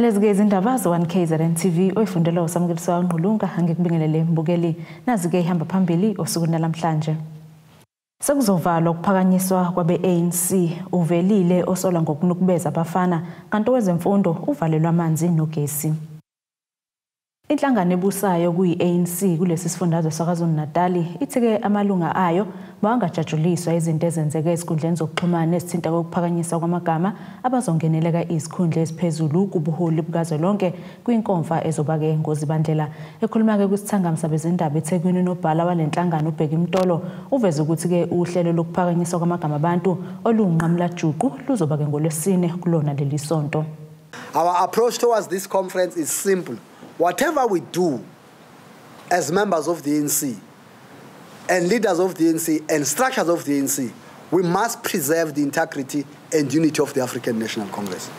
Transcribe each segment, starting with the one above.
Lezi-ke izindaba ze-1 KZN TV oyifundelwa uSamukeliswa Ngqulunga. Angikubingelele mbukeli. Nazi-ke ihamba phambili osukwini namhlanje. Sekuzovalwa ukuphakanyiswa kwabe-ANC, uvelile osola ngokunukubeza abafana, kanti owezemfundo uvalelwa amanzi nogesi. Inhlangano ebusayo kuyi-ANC kulesi sifundazwe saKwaZulu-Natali ithi-ke amalunga ayo bangajatshuliswa izinto ezenzeke ezinkundleni zokuxhumana ezithinta ukuphakanyiswa kwamagama abazongeneleka izikhundla eziphezulu kubuholi bukazwelonke kwinkomfa ezoba-ke ngoZibandlela. Ekhuluma-ke kwisithangami sabezindaba eThekwini, unobhala wale nhlangano uBheki Mtolo uveze ukuthi-ke uhlelo lokuphakanyiswa kwamagama abantu olunqamulajuqu luzoba-ke ngoLwesine kulona leli sonto. Our approach towards this conference is simple. Whatever we do as members of the ANC and leaders of the ANC and structures of the ANC, we must preserve the integrity and unity of the African National Congress.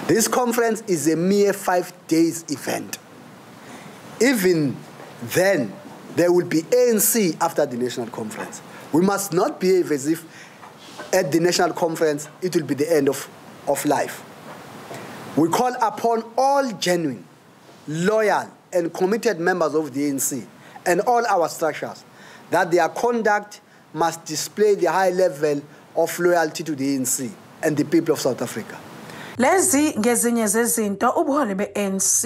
This conference is a mere 5 days event. Even then, there will be ANC after the National Conference. We must not behave as if at the National Conference it will be the end of life. We call upon all genuine, loyal and committed members of the ANC and all our structures that their conduct must display the high level of loyalty to the ANC and the people of South Africa. Lezi ngezinye zezinto ubuholi be-ANC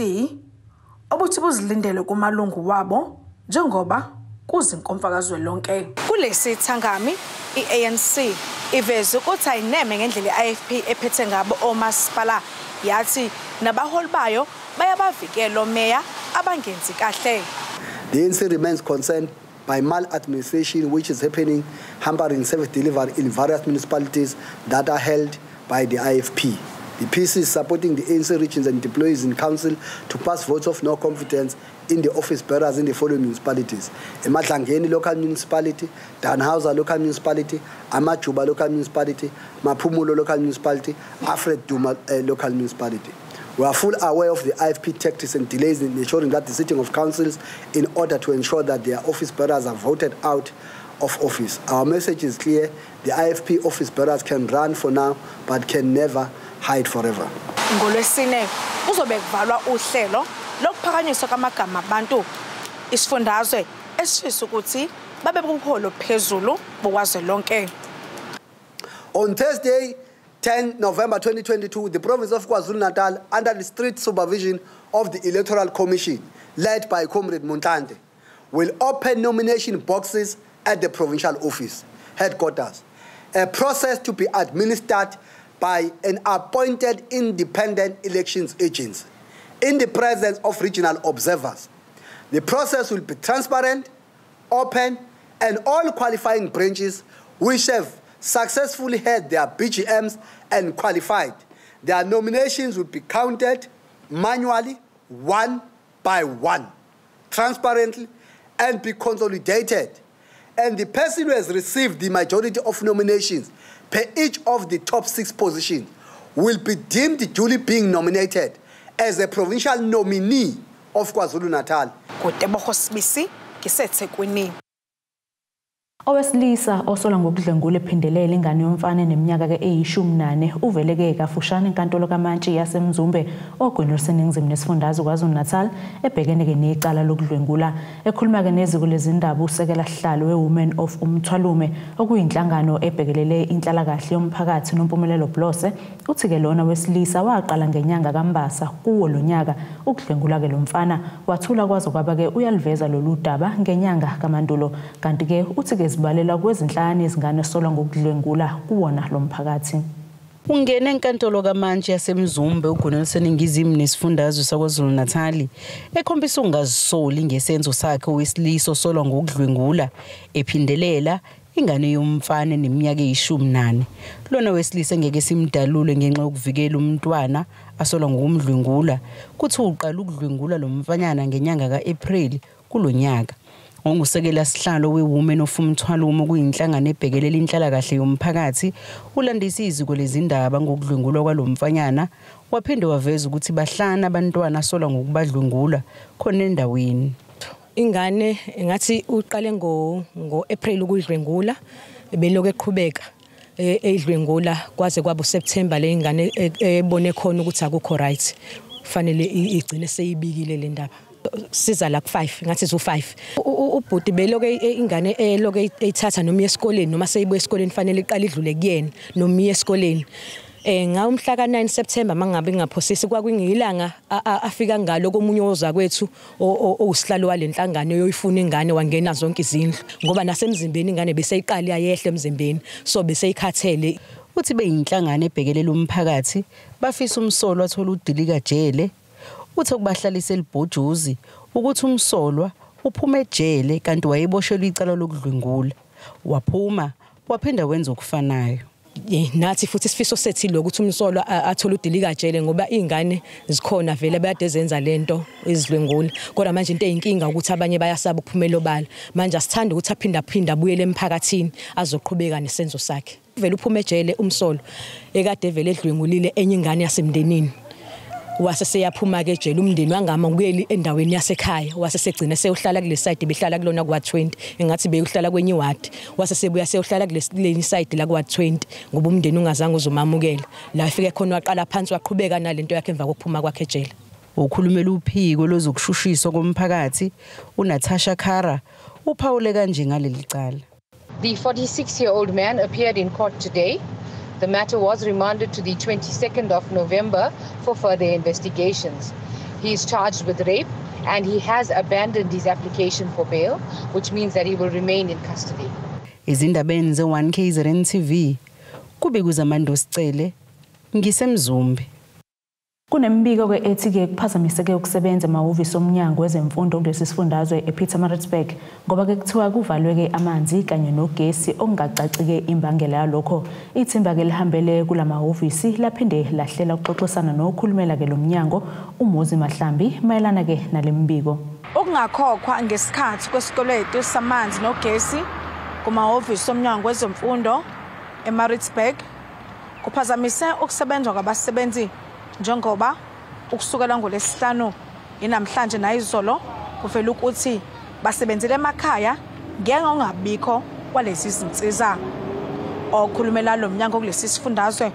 obuthi buzilindele kumalungu wabo njengoba kuzinkomfa kazwelonke. Kulesi thangami i-ANC iveze ukuthi ayineme ngendlela i-IFP ephethe ngabo omasipala, yathi nabaholi bayo bayabavikela omeya abangenzi kahle. The ANC remains concerned by maladministration which is happening, hampering service delivery in various municipalities that are held by the IFP. The PC is supporting the ANC regions and employees in council to pass votes of no confidence in the office bearers in the following municipalities: Emadlangeni Local Municipality, Dannhauser Local Municipality, Amajuba Local Municipality, Maphumulo Local Municipality, Alfred Duma Local Municipality. We are full aware of the IFP tactics and delays in ensuring that the sitting of councils in order to ensure that their office bearers are voted out of office. Our message is clear: the IFP office bearers can run for now, but can never hide forever. NgoLwesine kuzobe kuvalwa uhlelo lokuphakanyiswa kwamagama abantu isifundazwe esifisa ukuthi babe kubuholi phezulu bokazwelonke. On Thursday, 10 November 2022, the province of KwaZulu-Natal, under the strict supervision of the Electoral Commission, led by Comrade Montante, will open nomination boxes at the provincial office headquarters, a process to be administered by an appointed independent elections agency in the presence of regional observers. The process will be transparent, open, and all qualifying branches which have successfully had their BGMs and qualified. Their nominations will be counted manually, one by one, transparently, and be consolidated. And the person who has received the majority of nominations per each of the top 6 positions will be deemed duly being nominated as a provincial nominee of KwaZulu-Natal. Kutebogo Sibisi, ngiseThekwini. Owesilisa osola ngokudlwengula ephindelela ingane yomfana eneminyaka ke-eyi-14 uveleke kafushane enkantolo kaMantshi yaseMzumbe ogwini oluseningizimu nesifundazwe KwaZulu-Natal ebhekene-ke necala lokudlwengula. Ekhuluma-ke neziko lezindaba usekela sihlalo we-Women of Umthwalume okuyinhlangano ebhekelele inhlalakahle yomphakathi Nompumelelo Blose uthi-ke lona wesilisa waqala ngenyanga kaMbasa kuwo lo nyaka ukudlwengula-ke lo mfana, wathula kwaze kwaba-ke uyaliveza lolu daba ngenyanga kaMandulo. Kanti-ke uthi-ke zibalelwa kwezinhlanu izingane esolwa ngokudlwengula kuwona lo mphakathi. Ungene enkantolo kaMantshi yaseMzumbe ugwini oluseningizimu nesifundazwe saKwaZulu-Natali ekhombisa ukungazisoli ngesenzo sakhe owesilisa osolwa ngokudlwengula ephindelela ingane yomfana eneminyaka eyi-14. Lona wesilisa engeke simdalule ngenxa yokuvikela umntwana asolwa ngokumdlwengula, kuthi uqala ukudlwengula lo mfanyana ngenyanga ka-April kulo nyaka. Ongusekela sihlalo we-Women of Umthwalume okuyinhlangano ebhekelela inhlalakahle yomphakathi ulandisa iziko lezindaba ngokudlwengulwa kwalo mfanyana, waphinde waveza ukuthi bahlanu abantwana asolwa ngokubadlwengula khona endaweni. Ingane engathi uqale ngo-April ukuyidlwengula, belokhu eqhubeka eyidlwengula kwaze kwaba uSeptember le ingane ebone khona ukuthi akukho right. Fanele igcine seyibikile le ndaba. Siza la ku5 ngathi zu5 ubhuti beloke ingane eloke eyithatha noma esikoleni noma seyibuye esikoleni fanele iqale idlule kuyena noma iye esikoleni. Ngawo mhla ka9 September mangabe ngingaphosisi kwakuyilanga afika ngalo komunye woza kwethu owusihlalo walenhlangano yoyifuna ingane wangena zonke izindlu ngoba nasemzimbeni ingane beseyiqala yayehla emzimbeni so beseyikhathele. Uthi beyinhlangano ebhekelela umphakathi bafisa umsolwa athola udilika jele. Uthi okubahlalisa elibhojuzi ukuthi umsolwa uphume ejele kanti wayeboshelwe icala lokudlwengula, waphuma waphinda wenza okufanayo. Nathi futhi sifiso sethi lokuthi umsolwa athole udilika jele ngoba izingane zikhona vele bayade zenza lento izidlwengula, kodwa manje into eyinkinga ukuthi abanye bayasaba ukuphumela obala. Manje asithanda ukuthi aphinda phinda abuyele emphakathini azoqhubeka nesenzo sakhe. Vele uphume ejele umsolwa ekade vele edlwengulile enye ingane yasemndenini, wase seyaphuma ke ejele umndeni wangamukeli endaweni yasekhaya, wase segcina seyohlala kule side behlala kulona kwa 20 engathi beyohlala kwenye ward, wase sebuya seyohlala kule side la kwa 20 ngoba umndeni ungazange uzomamukela. La ifike khona waqala phansi waqhubeka nalento yakhe emva kokuphuma kwakhe ejele. Ukhulumela uphiko lozokushushiswa komphakathi uNatasha Kara uphawule kanje ngaleli cala. The 46-year-old man appeared in court today. The matter was remanded to the 22nd of November for further investigations. He is charged with rape and he has abandoned his application for bail, which means that he will remain in custody. Izindabeni ze-1 KZN TV, kube kuZamando Sicele, ngiseMzumbe. Kunembiko ke ethi ke kuphazamiseke ukusebenza emahhovisi omnyango wezemfundo kulesi sifundazwe ePietermaritzburg ngoba ke kuthiwa kuvalwe ke amanzi kanye nogesi okungacacike imbangela yalokho. Ithimba ke lihambele kulamahhovisi laphinde lahlela ukuxoxisana nokhulumela ke lomnyango uMuzi Mahlambi mayelana ke nalembiko. Ukungakhokhwa ngesikhathi kwesikweletu samanzi nogesi kumahhovisi omnyango wezemfundo eMaritzburg kuphazamise ukusebenza kwabasebenzi njengoba ukusukela ngolesihlanu inamhlanje nayizolo kuvela ukuthi basebenzele emakhaya ngeke ongabikho kwalezi zinsiza. Okhulumela lo mnyango kulesi sifundazwe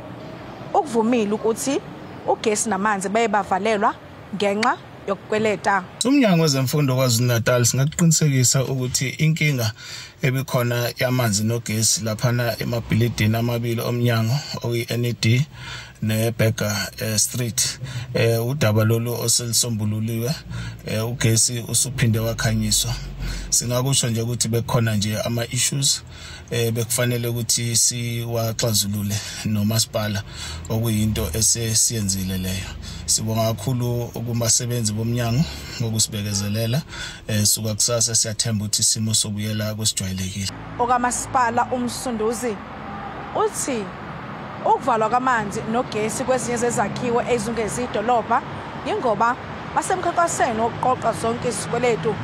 ukuvumile ukuthi ugesi namanzi baye bavalelwa ngenxa yokukweleta. Umnyango wezemfundo KwaZulu-Natal singakuqinisekisa ukuthi inkinga ebikhona yamanzi nogesi laphana emabhilidini amabili omnyango oyi-NED neBurger Street, udaba lolu oselisombululiwe, ugesi usuphinde wakhanyiswa. Singakusho nje ukuthi bekhona nje ama issues bekufanele ukuthi siwaxazulule nomasipala, okuyinto esesiyenzile leyo. Sibonga kakhulu kubasebenzi bomnyango ngokusibekezelela. Suka kusasa siyathemba ukuthi isimo sobuyela kwesijwayelekile. Okamasipala uMsunduzi uthi ukuvalwa kwamanzi nogesi kwezinye zezakhiwo ezungeze idolobha yingoba basemkhankasweni wokuqoqa zonke izikweletu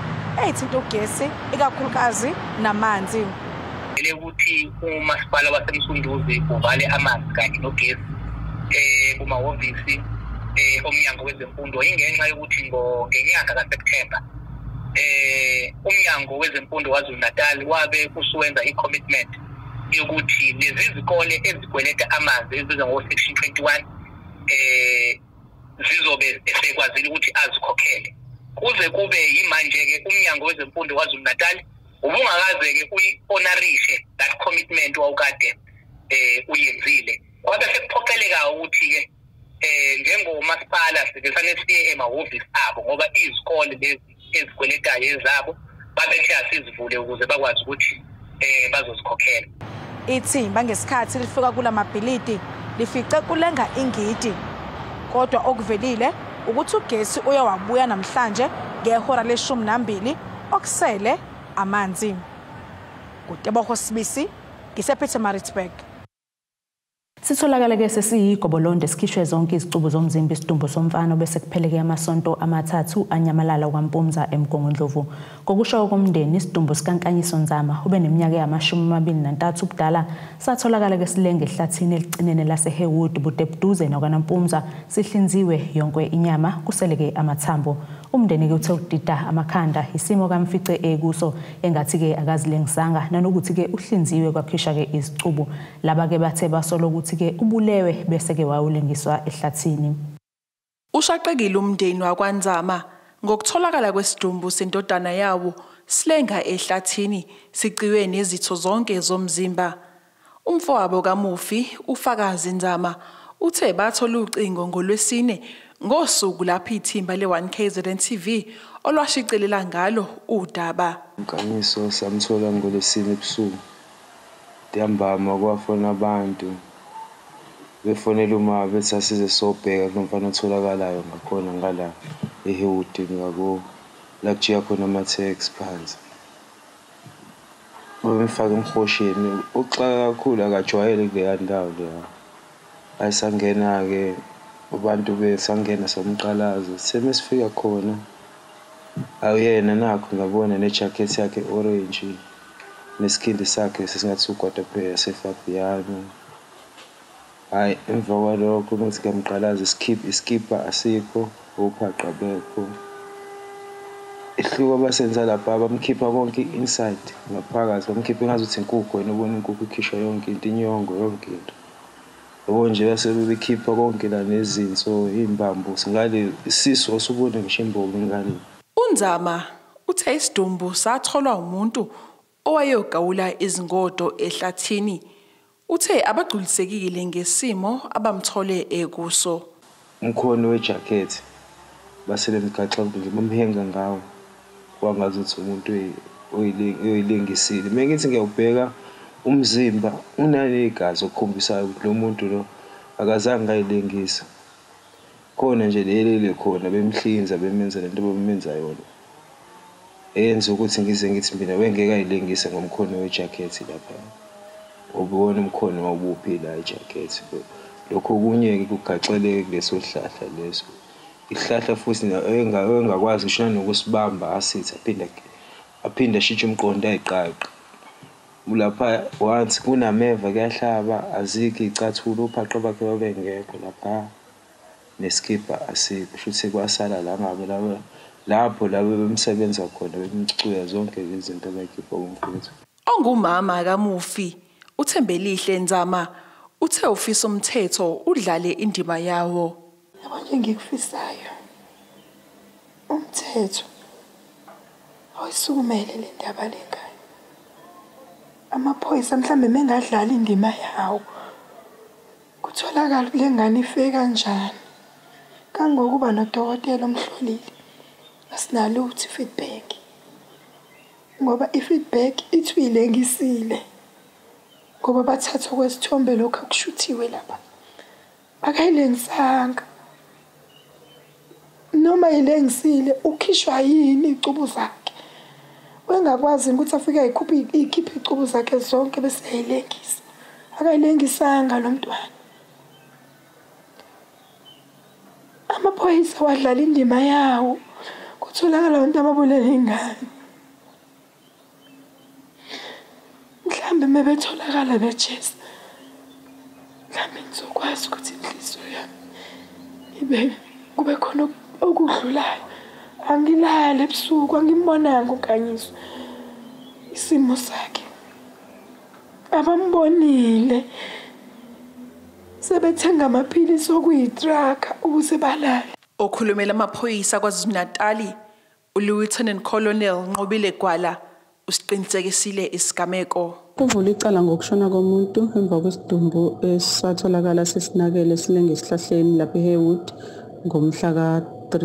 eyithinta ugesi ikakhulukazi namanzi. Ukuthi umasipala waseMsunduzi uvale amanzi kanye nogesi kumahhovisi omnyango wezemfundo ingenxa yokuthi ngenyanga kaSeptember umnyango wezemfundo KwaZulu-Natal wabe usuwenza i-commitment yokuthi lezi zikole ezikweleta amanzi ezibizwa ngo-section 21 zizobe esekwazile ukuthi azikhokhele. Kuze kube yimanje-ke umnyango wezemfundo KwaZulu-Natal ubungakaze-ke uyi-honorishe that commitment wawukade uyenzile. Kwabe sekuphoqeleka ukuthi-ke njengomasipala sifanele siye emahhovisi abo ngoba izikole lezi ezikweletayo ezabo babethe asizivule ukuze bakwazi ukuthi bazozikhokhela. Ithimba ngesikhathi lifika kulamabhilidi lifice kulenga ingidi, kodwa okuvelile ukuthi ugesi uye wabuya namhlanje ngehora le-12 okusele amanzi. Kuteboho Sibisi, ngisePietermaritzburg. Sitholakala ke sesiyigobolondo esikhishwe zonke izicubu zomzimba isidumbu somfana bese kupheleke amasonto amathathu anyamalala kwaMpumza eMgungundlovu. Ngokusho komndeni isidumbu sikaNkanyiso Nzama ube neminyaka yama-23 ubudala satholakala ke silenge ehlathini elicinene laseHeywood budebuduze nakwaNampumza sihlinziwe yonke inyama kuseleke amathambo. Umndeni ke uthe udida amakhanda isimo kamfice ekuso engathi ke akazilengisanga nanokuthi ke uhlinziwe kwakhishwa ke izicubu. Laba ke bathe basola ukuthi ke ubulewe bese ke wawulengiswa ehlathini. Ushaqekile umndeni wakwaNzama ngokutholakala kwesidumbu sendodana yawo silenga ehlathini siciwe nezitho zonke zomzimba. Umfowabo kamufi uFakazi Nzama uthe bathola ucingo ngolwesine ngosuku lapho ithimba le-1KZN TV olwashicelela ngalo udaba. Nkanyiso samthola ngolwesine ebusuku. Ntambama kwafona abantu befonela uma bethi asize sobheka kulo mfana otholakalayo ngakhona ngala eHewood ngako la kujiya khona ama-taxi phansi. Bemfaka emhosheni uxaka kakhulu akajwayele kuleya ndawo leya. Ayisangena-ke abantu besangena samqalaza. Sithe sifika khona awuyena nakho ngabona nejakhethi yakhe orange nesikhindi sakhe sesingathi ugwadapheya seFabiano. Hhayi emva kwalokho ukuthi ngiyamqalaza iskipha asikho, ophaqa bekho. Ihluko abasenza lapha bamkhipha konke inside ngaphakathi, bamkhipha engazuthi inkukhu wena ubona inkukhu ikhishwa yonke into, inyongo yonke into. Yabo nje base bekhipha konke la nezinso, iy'mbambo, singale isisu osubona ngisho imbobo enganeni. UNzama uthe isidumbu satholwa umuntu owayeyogawula izingodo ehlathini. Uthe abagculisekile ngesimo abamthole ekuso. Umkhono wejakhethi base bemgaxa bamhenga ngawo kwangazuthi umuntu oyilengisile. Mina ngithi ngiyawubheka umzimba unanegazi okukhombisayo ukuthi lo muntu lo akazange ayilengisa. Khona nje lelele khona bemhlinza bemenza lento ababemenza yona. Eyenza ukuthi ngize ngithi mina wengeke ayilengise ngomkhono wejakhethi lapha. Ubona umkhono wawuphi la ijakhethi. Lokho okunye kugaxeleke kuleso sihlahla leso. Isihlahla futhi engakwazi ngisho nokusibamba asithi aphinde ashintshe umqondo ayiqaqe. Lapha once kunameva kuyahlaba azikho iy'cathulo ophaqa bakhe babengekho lapha neskipha asikho. Kushuthi kwasala la ngabe lapho laba bemsebenza khona bemcuya zonke lezi zinto abayikhipha kumfowethu. Ongumama kamufi uThembelihle Nzama uthe ufisa umthetho udlale indima yawo. Yabo nje ngikufisayo umthetho awusukumele le ndaba lengane. Amaphoyisa mhlambe mengadlala indima yawo kutholakala kule ngane ife kanjani. Kangokuba nodokotela omhlolile asinalutho i-feedback, ngoba i-feedback ithi uyilengisile ngoba bathatha kwesithombe lokhu akushuthiwe lapha. Akayilengisanga noma ilengisile ukhishwa yini icubu zakhe. Wengakwazi ukuthi afike ayikhuphe ikhiphe icubu zakhe zonke bese ayilengisa. Akayilengisanga lo mntwana. Amaphoyisa wadlala indima yawo kutholakala abantu ababulele ingane. Mhlambe mebetholakala bejeza mhlambe ngizokwazi ukuthi inhliziyo yami ibe kube khona okudlulayo. Angilali ebusuku angimbonanga uNkanyiso isimo sakhe. Abambonile sebethenga amaphilisi okuyitraka ukuze balale. Okhulumela amaphoyisa KwaZulu-Natali uLieutenant Colonel Nqobile Gwala usiqinisekisile isigameko. Kuvula icala ngokushona komuntu emva kwesidumbu esatholakala sesinakele silenge esihlahleni lapha eHeywood ngomhla ka-3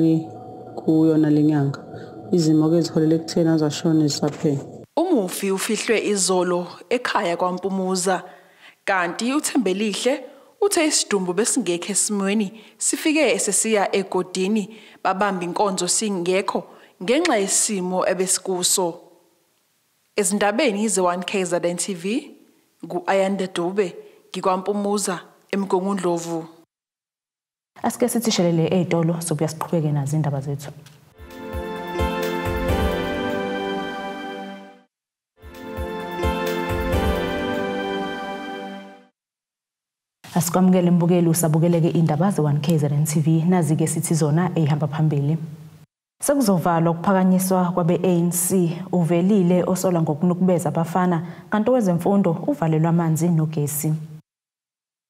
kuyona lenyanga. Izimo-ke eziholele ekutheni azashona zisaphenya. Umufi ufihlwe izolo ekhaya kwaMpumuza, kanti uThembelihle uthe isidumbu besingekho esimweni sifike esesiya egodini babamba inkonzo singekho ngenxa yesimo ebesikuso. Ezindabeni ze-1KZN TV ngu-Ayanda Dube ngikwaMpumuza eMgungundlovu. Asike sithi shelele ey'tolo sobuya siqhubeke nazo indaba zethu. Asikwamukele mbukeli usabukeleke indaba ze-1KZN TV nazi-ke sithi zona ey'hamba phambili. Sekuzovalwa ukuphakanyiswa kwabe-ANC uvelile osola ngokunukubeza abafana kanti owezemfundo uvalelwa amanzi nogesi.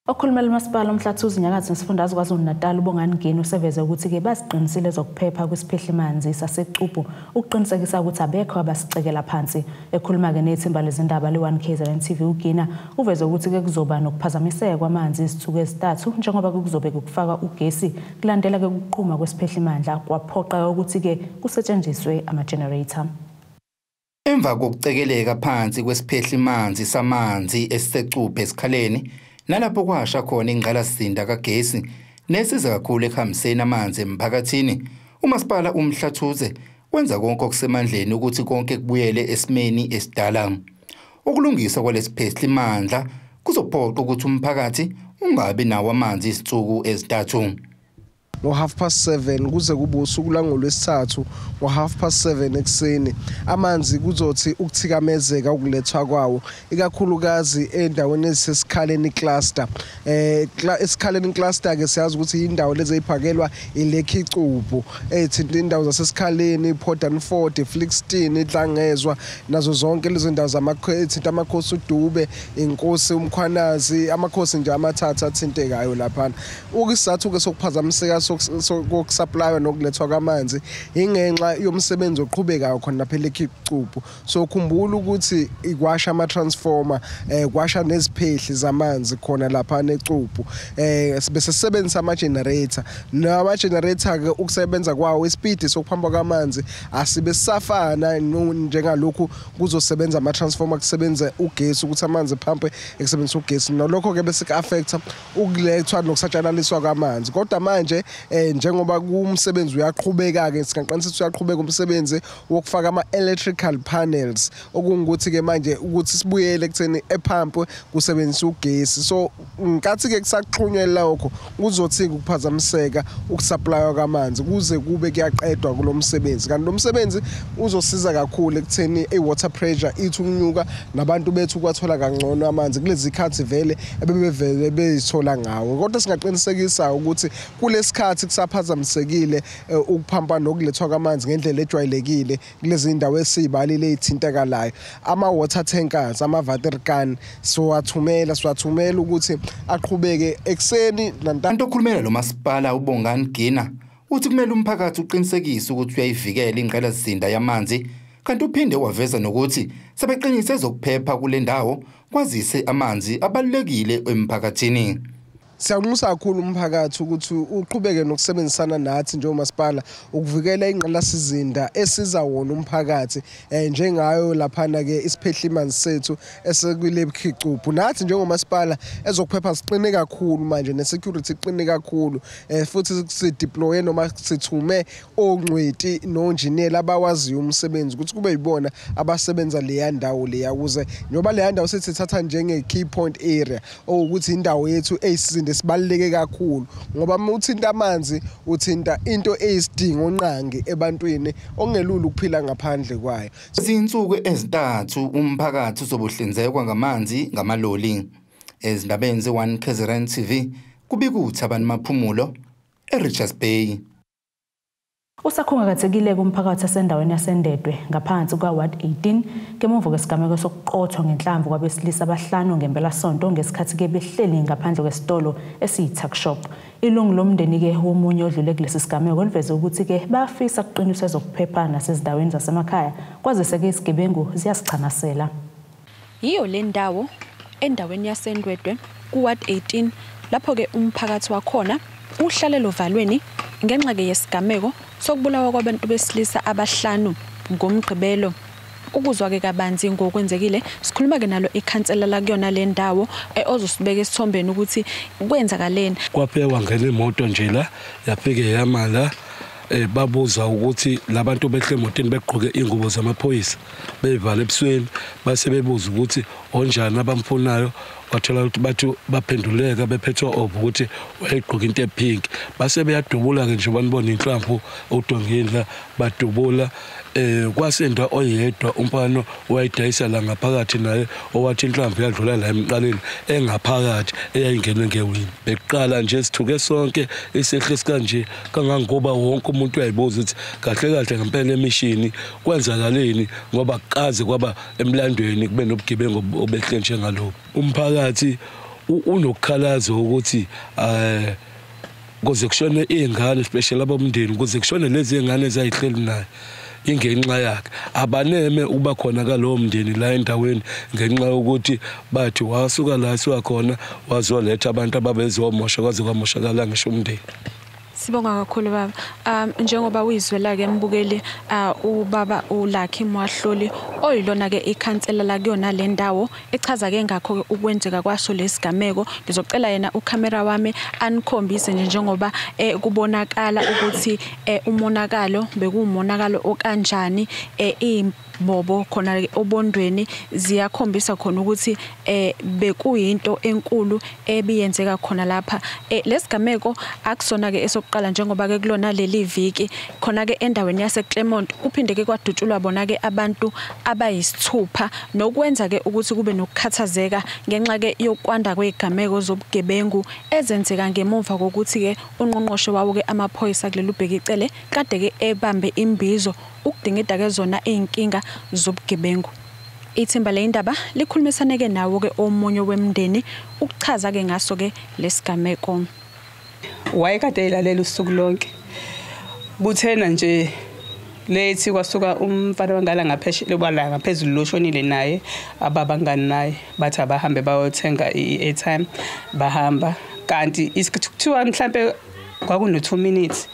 Okhulumela umasipala uMhlathuze Nyakatho nesifundazwe KwaZulu-Natal uBongani Gina useveze ukuthi-ke basiqinisile zokuphepha kwisiphehlimanzi saseCuphu ukuqinisekisa ukuthi abekho abasicekela phansi. Ekhuluma-ke nethimba lezindaba le-1 KZN TV uGina uveze ukuthi-ke kuzoba nokuphazamiseka kwamanzi izithuku ezintathu njengoba kuzobe kufakwa ugesi kulandela-ke ukuqhuma kwesiphehlimandla kwaphoqa ukuthi-ke kusetshenziswe ama-generator. Emva kokucekeleka phansi kwesiphehlimanzi samanzi esiseCuphu esikhaleni nalapho kwasha khona ingqalasizinda kagesi nesiza kakhulu ekuhambiseni amanzi emphakathini, umasipala uMhlathuze wenza konke okusemandleni ukuthi konke kubuyele esimeni esidala. Ukulungiswa kwalesiphehlimandla kuzophoqa ukuthi umphakathi ungabi nawo amanzi izinsuku ezintathu. Ngo-7:30 kuze kube usuku langolwesithathu ngo-7:30 ekuseni amanzi kuzothi ukuthikamezeka ukulethwa kwawo, ikakhulukazi endaweni ezisesikhaleni cluster. Esikhaleni cluster ke siyazi ukuthi indawo lezi eziphakelwa iLekhi-Cuphu, ethinta indawo zasesikhaleni, Port Ford, Flixton, Idlangezwa nazo zonke lezo ndawo zamakhosi, amakhosi uDube, inkosi uMkhwanazi, amakhosi nje amathathu athintekayo laphana. Ukusathu ke sokuphazamiseka sokusupplywa nokulethwa kwamanzi ingenxa yomsebenzi oqhubekayo khona lapha eLekhi-Cuphu. So khumbula ukuthi ikwasha ama-transformer, kwasha neziphehli zamanzi khona lapha neCuphu, bese sisebenzisa ama-generator. Nama-generator ke ukusebenza kwawo ispeed sokuhamba kwamanzi asibe sisafana njengalokhu kuzosebenza ama-transformer, kusebenza ugesi ukuthi amanzi phampe ekusebenzisa ugesi, nalokho ke bese ku-affecta ukulethwa nokusatshalaliswa kwamanzi. Kodwa manje njengoba kumsebenzi uyaqhubeka ke, singaqinisa uyaqhubeka umsebenzi wokufaka ama-electrical panels, okungukuthi ke manje ukuthi sibuyele ekutheni epump kusebenzisa ugesi. So nkathi ke kusaxhunywe lokho kuzothi ukuphazamiseka ukusupplywa kwamanzi kuze kube kuyaqedwa kulomsebenzi. Kanti lo msebenzi uzosiza kakhulu ekutheni i-water pressure ithi ukunyuka nabantu bethu kwathola kangcono amanzi kulezi khathi vele ebebevele bezithola ngawo. Kodwa singaqinisekisa ukuthi kulesikhathi kusaphazamisekile ukuphampa nokulethwa kwamanzi ngendlela ejwayelekile kulezi indawo esibalile ezithintekalayo, ama-water tankers, ama-waterkan siwathumela ukuthi aqhubeke ekuseni. Kanti okhulumela lo masipala uBongani Gina uthi kumele umphakathi uqinisekise ukuthi uyayivikela ingqalasizinda yamanzi, kanti uphinde waveza nokuthi sebeqinise ezokuphepha kule ndawo kwazise amanzi abalulekile emphakathini. Siyanxusa kakhulu umphakathi ukuthi uqhubeke nokusebenzisana nathi njengomasipala ukuvikela ingqalasizinda esiza wona umphakathi, njengayo laphana ke isiphehlimanzi sethu esekuLekhi-Cuphu. Nathi njengomasipala ezokuphepha siqine kakhulu manje ne-security iqine kakhulu, futhi sideploye noma sithume ongcweti nonjiniyela abawaziyo umsebenzi ukuthi kube yibona abasebenza leya ndawo leya, ukuze njengoba leya ndawo sesithatha njenge-key point area, okuwukuthi indawo yethu eyisizinda sibaluleke kakhulu, ngoba uma uthinta amanzi uthinta into eyisidingo nqangi ebantwini okungelula ukuphila ngaphandle kwayo. Izinsuku ezintathu umphakathi uzobuhlinzekwa ngamanzi ngamaloli. Ezindabeni ze-1 KZN TV kubika uThabani Maphumulo eRichards Bay. Usakhungathekile kumphakathi asendaweni yaseNdedwe ngaphansi kwa-Ward 18 ngemuva kwesigameko sokuqothwa ngenhlamvu kwabesilisa abahlanu ngempelasonto ngesikhathi ke behleli ngaphandle kwesitolo esiyi-tuck shop. Ilungu lomndeni-ke womunye odlule kulesi sigameko liveze ukuthi-ke bafisa kuqiniswa ezokuphepha nasezindaweni zasemakhaya kwazise-ke izigebengu ziyasichanasela. Yiyo le ndawo endaweni yaseNdwedwe ku-Ward 18 lapho-ke umphakathi wakhona uhlalele ovalweni ngenxa ke yesigameko sokubulawa kwabantu besilisa abahlanu ngoMgqibelo. Ukuzwa ke kabanzi ngokwenzekile sikhuluma ke nalo ikhansela la kuyona le ndawo ozosibeka esithombeni ukuthi kwenzakaleni. Kwapheka kwangena imoto nje la yafike yama la, babuza ukuthi labantu behle emotweni begqoke ingubo zamaphoyisa beyivale ebusweni, base bebuza ukuthi onjani abamfunayo. Wathola ukuthi bathi baphenduleka bephethwe obo ukuthi wayegqoke into epink, base beyadubula ke nje banibona inhlamvu odongeni la badubula. Kwasenda oyedwa umfana owayedayisa la ngaphakathi naye owathi inhlamvu yadlula la emqaleni engaphakathi eyayingene ngewini. Beqala nje sithuke sonke isehle sikanje kangangoba wonke umuntu uyayibuza ukuthi kahle kahle ngempela emishini kwenzakaleni, ngoba kukaze kwaba emlandweni kube nobugebengu obehle njengalobu. Umphakathi Unokukhalaza ukuthi kuze kushone izingane, especially abomndeni, kuze kushone lezi zingane ezayihleli naye ingenxa yakhe. Abaneme ukuba khona kalowo mndeni la endaweni ngenxa yokuthi bathi wasuka la suka khona wazoletha abantu ababezomosha, kwaze kwamoshakala ngisho umndeni. Sibonga kakhulu baba. Njengoba uyizwela ke mbukeli, ubaba uLucky Mwahloli oyilona ke ikhansela la kuyona le ndawo echaza ke ngakho ukwenzeka kwaso lesigameko. Ngizocela yena ucamera wami anikhombise nje njengoba kubonakala ukuthi umonakalo bekuwumonakalo okanjani. Imbobo khona obondweni ziyakhombisa khona ukuthi bekuyinto enkulu ebiyenzeka khona lapha. Lesigameko akusona ke esokuqala, njengoba ke kulona leli viki khona ke endaweni yase Clermont kuphinde ke kwadutshulwa bona ke abantu abayisithupha, nokwenza ke ukuthi kube nokukhathazeka ngenxa ke yokwanda kwezigameko zobugebengu ezenzeka ngemuva kokuthi ke unqonqoshe wawo ke amaphoyisa kuleli uBheki Cele kade ke ebambe imbizo ukudingida ke zona izinkinga zobugebengu. Ithimba lendaba likhulumisane ke nawo ke omunye wemndeni ukuchaza ke ngaso ke lesigameko. Wayekade elalela usuku lonke. Buthena nje lethi kwasuka umfana wangala ngaphesheya bala ngaphezulu loshonile naye ababangani naye bathi abahambe bayothenga i-airtime, bahamba kanti isikhathi kuthiwa mhlambe kwakuno 2 minutes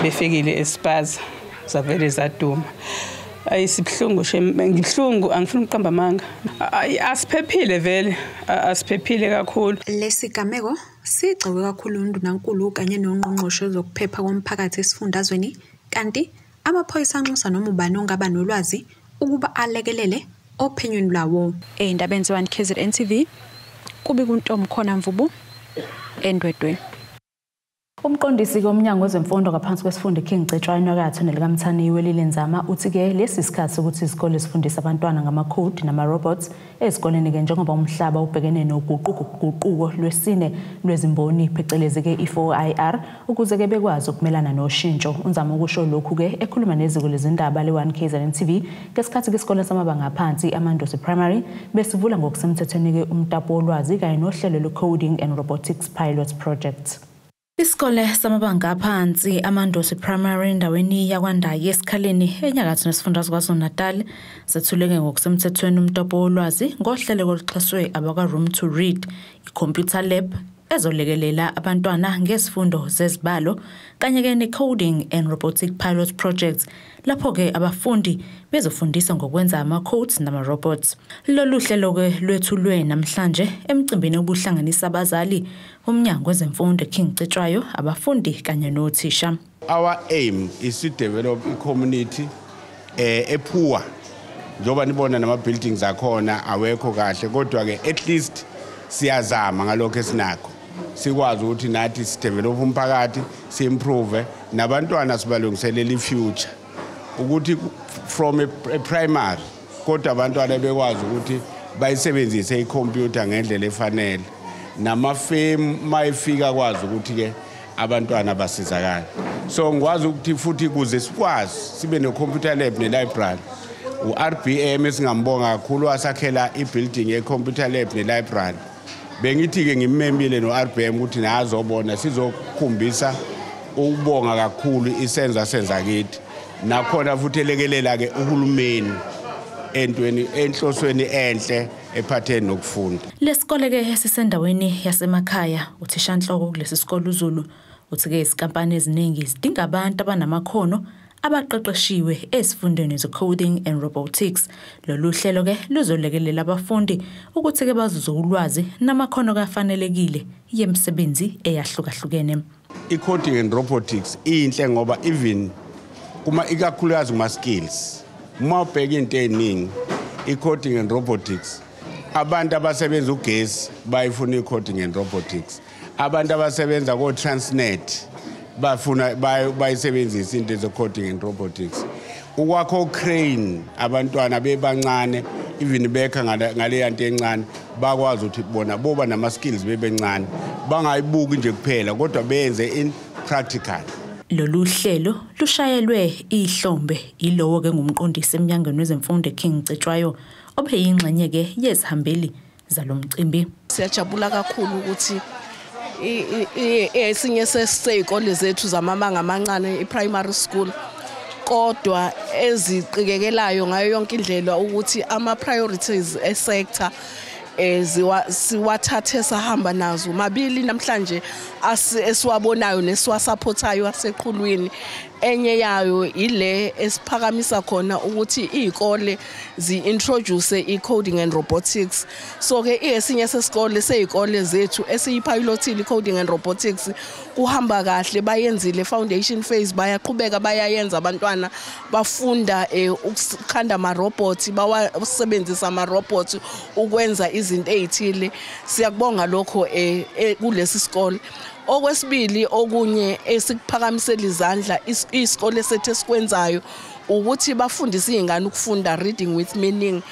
befikile espaza zavele zaduma. Ayisibuhlungu ngibuhlungu, angifuni ukuqamba amanga. Asiphephile vele, asiphephile kakhulu. Lesigameko sigxekwe kakhulu uNdunankulu kanye nongqongqoshe wezokuphepha komphakathi esifundazweni, kanti amaphoyisa anxusa noma ubani ongaba nolwazi ukuba alekelele ophenyweni lwawo. Ey'ndabeni ze-1 KZN TV, kubi kuNtomkhona Mvubu eNdwedwe. Umqondisi komnyango wezemfundo ngaphansi kwesifunda King Cetshwayo Nyakatho nelikaMthaniwe Welile Nzama uthi ke lesi sikhathi ukuthi izikole zifundise abantwana ngamakhodi nama-robots ezikoleni ke njengoba umhlaba ubhekene noguquko lwesine lwezimboni phecelezi ke i-4IR ukuze ke bekwazi ukumelana noshintsho. UNzama ukusho lokhu ke ekhuluma neziko lezindaba le-1 KZN TV ngesikhathi ke isikole samabanga aphansi Amandosi Primary besivula ngokusemthethweni ke umtapo wolwazi kanye nohlelo lwe-Coding and Robotics Pilot Project. Isikole samabanga aphansi Amandosi Primary endaweni yakwaNdayi eSikhaleni enyakatho nesifundazwe KwaZulu-Natal sethuleke ngokusemthethweni umtopo wolwazi ngohlelo oluxhaswe abakwa-Room to Read, i-computer lab ezolekelela abantwana ngesifundo zezibalo kanye ke ne-Coding and Robotic Pilot Projects lapho-ke abafundi bezofundiswa ngokwenza ama-codes nama-robots. Lolu hlelo-ke lwethulwe namhlanje emcimbini obuhlanganisa abazali, umnyango wezemfundo King Cetshwayo, abafundi kanye nothisha. Our aim is to develop a community epoor. Njengoba nibona nama-buildings akhona awekho kahle, kodwa-ke at least siyazama ngalokho esinakho. Sikwazi ukuthi nathi sidevelop umphakathi, si-improve nabantwana, sibalungiselela i-future ukuthi from a primary kodwa abantwana bekwazi ukuthi bayisebenzise ikhompyutha ngendlela efanele, namafemu mayefika kwazi ukuthi-ke abantwana basizakala. So ngikwazi ukuthi futhi kuze sikwazi sibe ne-computer lab ne-library, u-RBM esingambonga kakhulu wasakhela i-building ye-computer lab ne-library. Bengithi-ke ngimemile no-RBM ukuthi nazobona sizokukhombisa ukubonga kakhulu isenzo asenza kithi, nakhona futhi elekelela-ke uhulumeni entweni enhlosweni enhle ephatheni nokufunda. Lesikole-ke esisendaweni yasemakhaya, uthishanhloko kulesi sikole uZulu uthi-ke izinkampani eziningi zidinga abantu abanamakhono abaqeqeshiwe ezifundweni ze-coding and robotics. Lolu hlelo-ke luzolekelela abafundi ukuthi-ke bazuze ulwazi namakhono kafanelekile yemisebenzi eyahlukahlukene. I-coding and robotics inhle ngoba even kuma ikakhulukazi kuma-skills, uma ubheka into ey'ningi i-coding and robotics, abantu abasebenza ugesi bayifuna i-coding and robotics, abantu abasebenza ko-Transnet bafuna bayisebenzise into ze-coding and robotics, ukwakho crane abantwana bebancane even bekha ngaleya nto encane bakwazi ukuthi bona boba nama-skills bebencane, bangayibuki nje kuphela kodwa benze in practical. Lolu hlelo lushayelwe ihlombe yilowo-ke ngumqondisi emnyangweni wezemfundo King Cetshwayo obeyingxenye-ke yezihambeli zalomcimbi. Siyajabula kakhulu ukuthi esinye seseyikole zethu zamabanga amancane i-primary school kodwa eziqikekelayo ngayo yonke indlela ukuthi ama priorities e-sector siwathathe sahamba nazo mabili namhlanje esiwabonayo nesiwasupportayo aseqhulwini. Enye yayo ile esiphakamisa khona ukuthi izikole zi-introduce i-coding and robotics. So ke esinye sesikole seyikole zethu esiyipilotile i-coding and robotics kuhamba kahle, bayenzile foundation phase, bayaqhubeka bayayenza, abantwana bafunda ukukhanda ama-robots, bawasebenzisa ama-robots ukwenza izinto ezithile. Siyakubonga lokho kulesi sikole. Okwesibili okunye esikuphakamisela izandla isikole sethu esikwenzayo ukuthi bafundise izingane ukufunda reading with meaning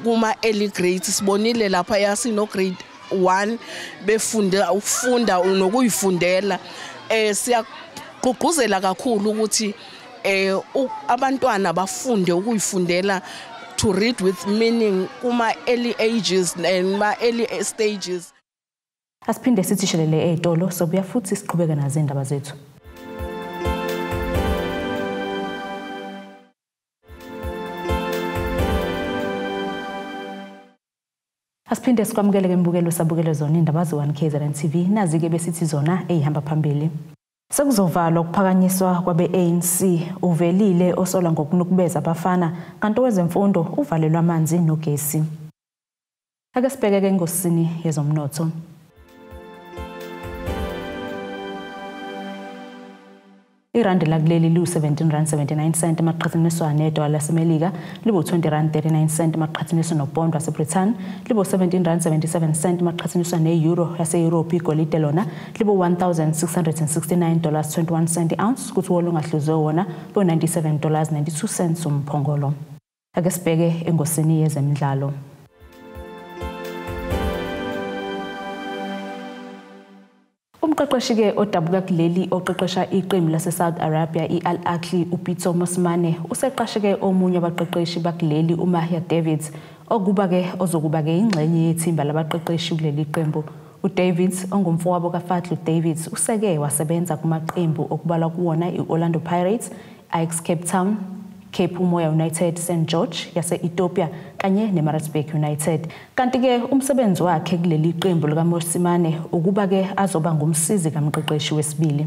kuma early grades. Sibonile lapha yasino grade 1 befunda ukufunda nokuyifundela. Siyagqugquzela kakhulu ukuthi abantwana bafunde ukuyifundela, to read with meaning kuma early ages and ma early stages. Asiphinde sithi shelele ey'tolo, sobuya futhi siqhubeke nazo iy'ndaba zethu. Asiphinde sikwamukele mbukelo sabukele zona indaba ze-1 KZN TV, nazi-ke besithi zona ey'hamba phambili. Sekuzovalwa ukuphakanyiswa kwabe-ANC, uvelile osola ngokunukubeza abafana, kanti owezemfundo uvalelwa amanzi nogesi. Ake sibheke-ke engosini yezomnotho. Irandi lakuleli liwu-17.79 emaqhathaniswa nedola laseMelika, libu-20.39 emaqhathaniswa nopondo waseBrithani, libu-17.77 emaqhathaniswa ne-euro yase-Europe. Igolide lona libu-$1,669.21 i-ounce, kuthi wona ongahluziwe wona bu-$97.92 umphongolo. Ake sibheke engosini yezemidlalo. Umqeqeshi-ke odabuka kuleli oqeqesha iqembu lase-Saudi Arabia i-Al Ahly uPitso Mosimane useqashe-ke omunye wabaqeqeshi bakuleli uMahia Davids okuba-ke ozokuba-ke ingxenye yethimba labaqeqeshi kuleli qembu. uDavids ongumfowabo kaFadlu Davids useke wasebenza kumaqembu okubalwa kuwona i-Orlando Pirates, Ajax Cape Town, Cape Umoya United, St George yase-Ethiopia kanye neMaritzburg United. Kanti-ke umsebenzi wakhe kuleli qembu likaMosimane ukuba-ke azoba ngumsizi kamqeqeshi wesibili.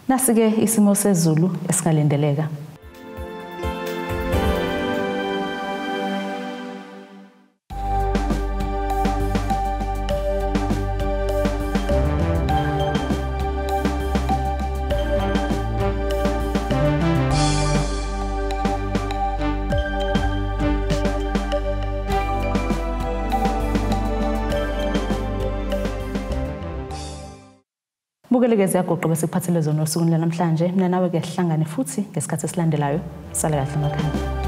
Nasi-ke isimo sezulu esingalindeleka. Bukeleke ziyagoqa bese kuphathele zona osukwini lanamhlanje. Mina nawe ke sihlangane futhi ngesikhathi esilandelayo. Sala kahle emakhaya.